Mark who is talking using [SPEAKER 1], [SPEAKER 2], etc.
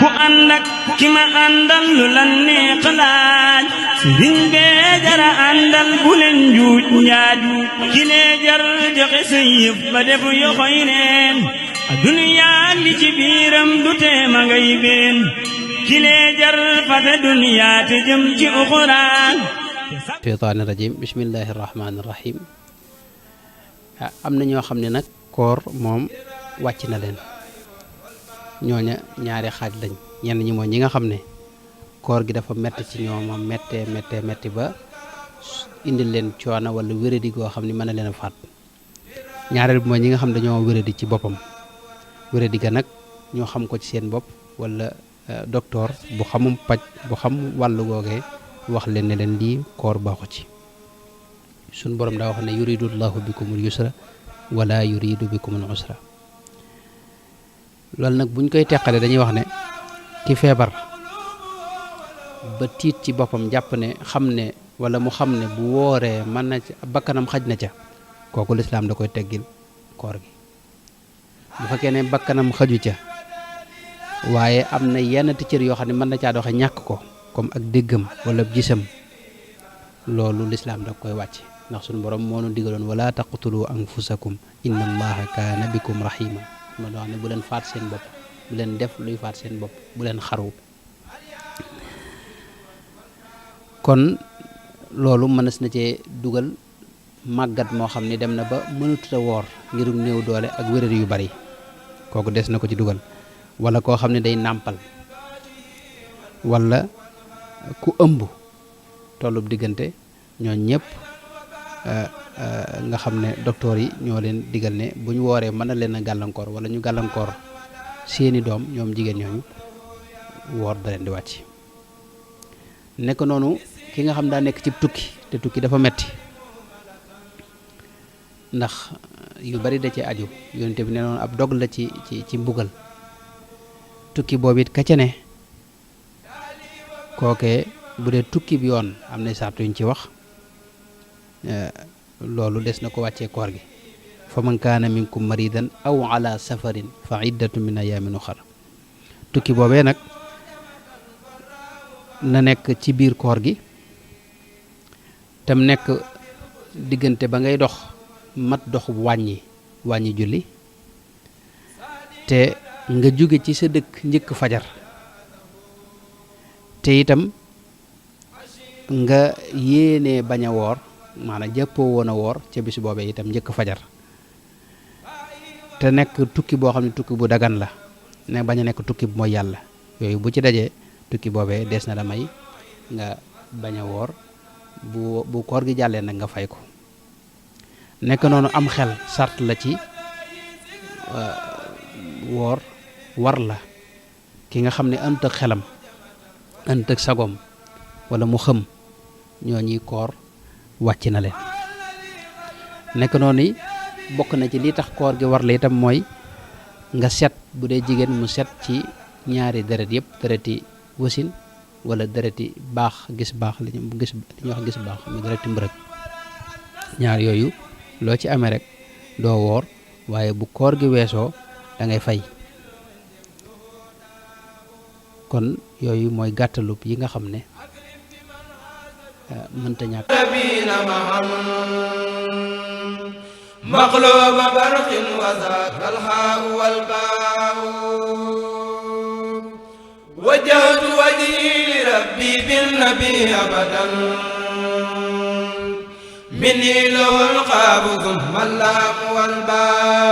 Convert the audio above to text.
[SPEAKER 1] ku ànd ak ki ma àndal lu la neex laaj sëriñ bee jara àndal bu leen njuuj njaaj ki lee jar joxe sa yëf ba def yoxoy neen duniyaa li ci biiram du tee ma ngay been ki lee jar fate duniyaa te jëm ci uxuraan
[SPEAKER 2] sheytaani rajim bismillahi rahmaani rahim am na ñoo xam ne nag koor moom wàcc na leen ñooña ñaari xaaj lañ ñenn ñi mooy ñi nga xam ne koor gi dafa metti ci ñoom metti ba indil leen coono wala wéradi goo xam ne mën na leen a faat ñaareel bi mooy ñi nga xam ne dañoo wéradi ci boppam wéradi ga nag ñoo xam ko ci seen bopp wala docteur bu xamum paj bu xam wàllu googee wax leen ne leen lii koor baaxu ci suñ borom daa wax ne yuridu llahu bikumul yusra wala yuridu bikumul usra loolu nag buñ koy teqale dañuy wax ne ki feebar ba tiit ci boppam jàpp ne xam ne wala mu xam ne bu wooree mën na ca bakkanam xaj na ca kooku lislaam da koy teggil koor gi bu fekkee ne bakkanam xaju ca waaye am na yenn cër yoo xam ne mën na caa doxe ñàkk ko comme ak déggam wala gisam loolu lislaam da koy wàcc ndax suñu borom moo nu digaloon wala taqtulu anfusakum inna allaha kaana bikum rahima ma wax ne bu leen faat seen bopp bu leen def luy faat seen bopp bu leen xaru kon loolu mënees na cee dugal màggat moo xam ne dem na ba mënatuta woor ngirum néew doole ak wéradi yu bari kooku des na ko ci dugal wala koo xam ne day nàmpal wala ku ëmb tollub diggante ñoo ñëpp nga xam ne docteur yi ñoo leen digal ne bu ñu wooree mën na leen a gàllankoor wala ñu gàllankoor seeni doom ñoom jigéen ñooñu woor da leen di wàcc nekk noonu ki nga xam daa nekk ci tukki te tukki dafa metti ndax yu bari da ci aju yonent bi ne noonu ab dog la ci mbugal tukki boobu it ka ca ne kookee bu dee tukki bi yoon am na sartu yuñ ci wax loolu des na ko wàccee koor gi fa man kaana minkum maridan aw ala safarin fa iddatu min ayaamin uxar tukki boobee nag na nekk ci biir koor gi tam nekk diggante ba ngay dox mat dox wàññi julli te nga jóge ci sa dëkk njëkk fajar te itam nga yéenee bañ a woor maanaam jàppoo woon a woor ca bis boobee itam njëkk fajar te nekk tukki boo xam ne tukki bu dagan la ne bañ a nekk tukki bu mooy yàlla yooyu bu ci dajee tukki boobee des na la may nga bañ a woor bu koor gi jàllee nag nga fay ko nekk noonu am xel sart la ci woor war la ki nga xam ne ënt ak xelam ënt ak sagom wala mu xëm ñoo ñuy koor wàcc na leen nekk noonu bokk na ci li tax koor gi war la itam mooy nga set bu dee jigéen mu set ci ñaari deret yëpp dereti wasin wala dereti baax gis baax li ñuy wax gis baax mu dereti mbërëg ñaar yooyu loo ci amee rek doo woor waaye bu koor gi weesoo da ngay fay kon yooyu mooy gàttalub yi nga xam ne mënta ñàkk
[SPEAKER 3] maqluba barqin wa zakal haa wal baa wajjahtu wajhi li rabbi bin nabi abadan minni lahul qaabu thumma laam wal baa